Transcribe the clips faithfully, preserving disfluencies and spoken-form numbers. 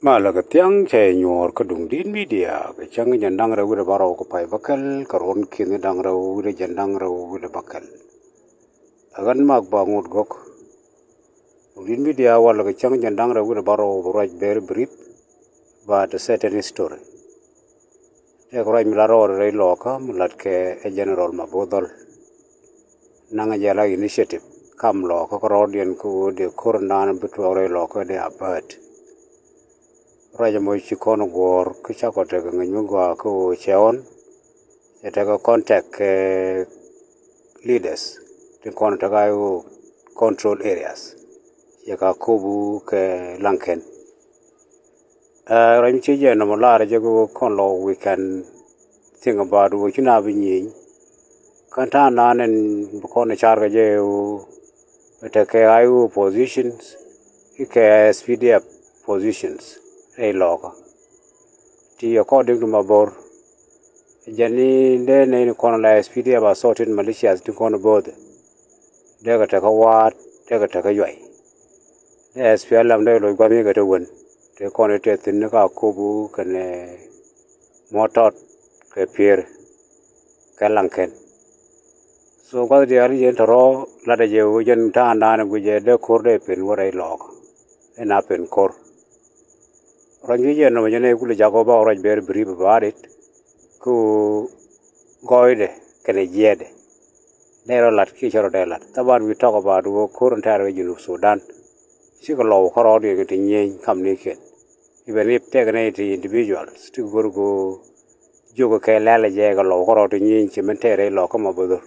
Malɛ kɛ thiaŋ cɛ nyuɔɔr kä Duŋdi̱t Media kɛ cäŋ jɛn da̱ŋ rɛw wi̱cdɛ bärɔw kɛ pay bäkɛl kɛ ruɔ̱n ki̱ni da̱ŋ rɛw wi̱cdɛ jɛn daŋ rɛw wi̱cdɛ bäkɛl. Ɛ ɣän Mak Baŋot Gɔ̱k. Duŋdi̱t Media walɛ kɛ cäŋ jɛn da̱ŋ rɛw wi̱cdɛ bärɔw bɛ ruac very brief, but a certain history. Tëëkɛ ruac mi la rɔɔdɛ rɛy Lɔɔkä mi latkɛ ɛ General Mabothol. Naŋ jɛ la initiative kam Lɔɔkä kä rɔɔdiɛn kä ɣöö dee ko̱r in da̱a̱n bi tuɔɔk rɛy Lɔɔkä dee a bäät. Ruac ɛmɔ ci kɔn guɔ̱ɔ̱r kä cakɔ tekɛ ŋäc mi gɔaa kä ɣöö cɛ ɣɔn cɛ tekɛ contact kɛ leaders tin kɔn tekɛ a ɣöö control areas, cɛ ka Akobo kɛ Laŋkɛn. Ruac mi ci jɛ nɔmɔ lar jɛ kɛ ɣöö kɔn Lɔw, we can think about ɣöö ci na bi nyieny. Kän ta̱a̱ naan ɛn bi kɔn car kɛ jɛ ɣöö tekɛ I O positions i̱ kɛ S P D F positions rɛy Lɔɔkä. Ti according to Mabor, jɛn ni dee nɛy ni kɔn la S P D F assorted militias ti kɔn both. Dee kɛ tekɛ waat, dee kɛ tekɛ yuay. Dee S P L M dee loc gua̱th ni kɛ te wen. Te kɔn i̱ te thi̱n ni ka Akobo kɛnɛ Mɔtɔt kɛ Pier kɛ Laŋkɛn. So gua̱th diaal i̱ jɛn tɔ̱rɔ̱ latdɛ jɛ ɣöö jɛn ta̱a̱ŋdan guic jɛ dee ko̱r dee pen wä rɛy Lɔɔkä. Dee na pen ko̱r. Ruac mi jɛ nɔmɔ jɛn ɛ kulɛ jak ɣöö bakɔ ruac very brief about it. Kä ɣöö gɔɔydɛ kɛnɛ jiɛɛdɛ dee rɔ lat kiɛ cɛ rɔ dee lat. Thaban we talk about ɣöö ko̱r in tɛ̈r kɛ Junub Sudan. Cikɛ Lɔw kärɔɔdiɛn kɛ ti nyieny kamnikiɛn. Even if tɛkɛ nɛy ti individuals ti go̱r ɣöö jiök kɛ lɛl jɛ kɛ Lɔw kärɔɔd ti nyieny ci min tɛɛr rɛy Lɔɔkä Mabothol.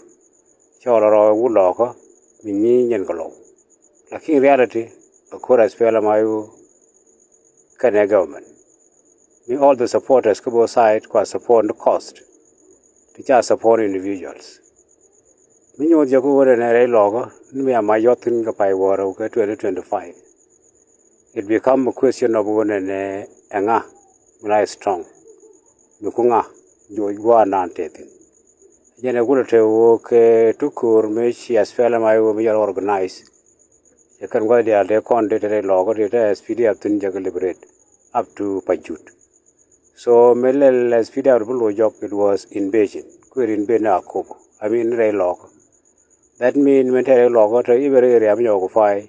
Cɛ ɣɔl rɔ wut Lɔɔkä mi nyieny jɛn kɛ Lɔw. Lakin reality ɛ ko̱r S P L M I O kɛnɛ government. Mi all the supporters kä both side kua support ni cost ti ca support individuals. Mi nyuɔth jɛ kä ɣöö nɛ rɛy Lɔɔkä ni mi ama yuɔth thi̱n kɛ pay wäärä kɛ twenty twenty-five. It become a question of ɣöö nɛ nɛ ɛŋa mi la strong, mi ku ŋa joc gua̱a̱ndan tëë thi̱n. Jɛn ɛ kulɛ te ɣöö kɛ tukur mi ci S P L M I O mi jɔl organize. Cɛ kɛn gua̱th diaal tëë kɔn dee te rɛy Lɔɔkä tëë te S P D F thi̱n jɛ kɛ liberate up to Pajut. So mi lɛl S P D F bi loc jɔk, it was invasion. Kui̱ rin ben ni Akobo, I mean rɛy Lɔɔkä. That mean min te rɛy Lɔɔkä te iber area mi nyɔk occupy,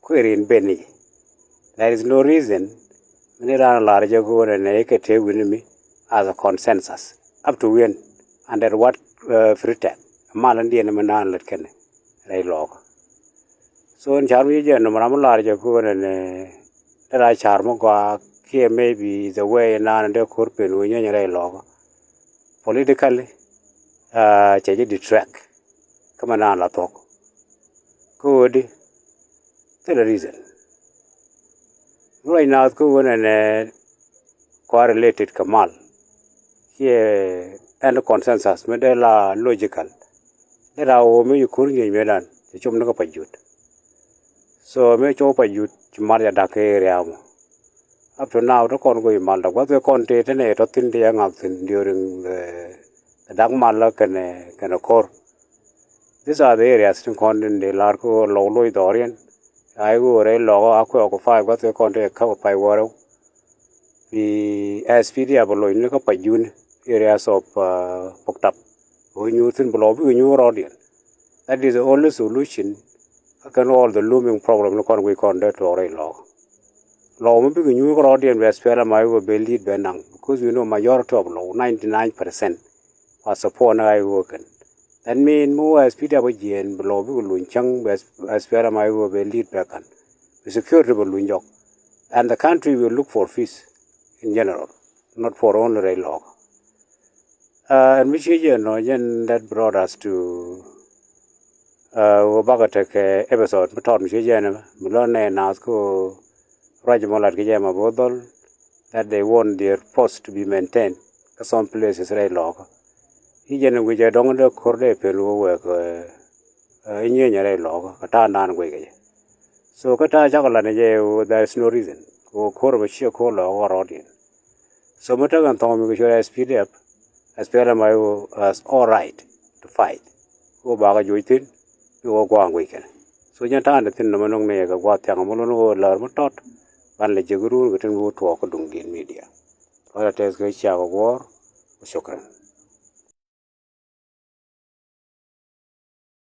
kui̱ rin ben ni jɛ. There is no reason mi ni raan lar jɛ go̱o̱rɛ nɛ ikɛ te wi̱ni mi as a consensus up to when, under what pretext. Mal in diɛn mi naan lät kɛnɛ rɛy Lɔɔkä. So in car mi jɛ nɔmɔ ram mi lar jɛ go̱o̱rɛ nɛ dee ra car mi gɔaa kiɛ maybe the way naan dee ko̱r pen wä nyɛny rɛy Lɔɔkä. Politically cɛ jɛ distract kä mi naan la thuɔ̱k. Kä ɣöö di thilɛ reason. Mi ruac naath kä ɣöö nɛnɛ kua related kɛ mal kiɛ ɛn consensus mi dee la logical. Dee ra ɣöö mi ci ko̱r nyiec mëëdan cɛ com ni kä Pajut. So mi cop Pajut ci mar jɛ da̱k kɛ area mɔ. Up to now te kɔn go̱o̱c mal dɔk gua̱th kɛ kɔn tëë te nɛ tɔ̱ thi̱n ti yɛ ŋa̱th thi̱n during the da̱k mal kɛnɛ kɛnɛ ko̱r. These are the areas tin kɔn tin dee lar kä Lɔw loc dhɔriɛn. Ay ɣöö rɛy Lɔɔkä a kuɛ occupy gua̱th kɛ kɔn tëë kä pay wäärä. Bi S P D F loc ni kä Pajut, areas of Poktap. Ɣöö nyuur thi̱n bi Lɔw bikɛ nyuur rɔɔdiɛn. That is the only solution. Kä kɛn all the looming problem ni kɔn guic kɔn dee tuɔɔk rɛy Lɔw. Lɔw mi bikɛ nyuur kä rɔɔdiɛn bɛ S P L M I O bɛ lead bɛ naŋ, because we know majority of Lɔw, ninety nine percent, wa support ni I O kɛn. That mean mi wä S P D F bä jiɛɛn bi Lɔw bikɛ luny cäŋ bɛ S P L M I O bɛ lead bɛ ka̱n. Bi security bɛ luny jɔk. And the country will look for peace in general, not for only rɛy Lɔw. Ɛn mi ci jɛ nɔ jɛn that brought us to ɣöö bakɛ tekɛ episode mi tɔt mi ci jɛ nɛ mi lɔ nɛ naath kä ɣöö ruac mɔ lat kɛ jɛ ma both dhɔl that they want their post to be maintained kä some places rɛy Lɔɔkä. I̱ jɛn in guic ɛ dɔ̱ŋ dee ko̱r dee pen ɣöö wek ɛ nyieny rɛy Lɔɔkä kɛ ta̱a̱ naan guic kɛ jɛ. So kä ta̱a̱ cakɔ lat ni jɛ ɣöö there is no reason kɛ ɣöö ko̱r mɛ ciɛ ko̱r Lɔɔkä kɛ rɔɔdiɛn. So mi tekɛ thɔŋ mi kɛ cuɛ S P D F, S P L M I O has all right to fight. Ɣöö bakɛ joc thi̱n ni ɣöö gua̱a̱ŋ guic kɛn. So jɛn ta̱a̱n ti thi̱n nɔmɔ no̱ŋ ni yɛ kɛ gua̱a̱th thiaŋ mɔ lon ɣöö lär mi tɔt. Ban lɛ jek run kɛ tin wä tuɔɔk kä Duŋdiɛn Media. Ruac la tɛth kɛ ciak ɔ guɔ̱ɔ̱r. Wa shukran.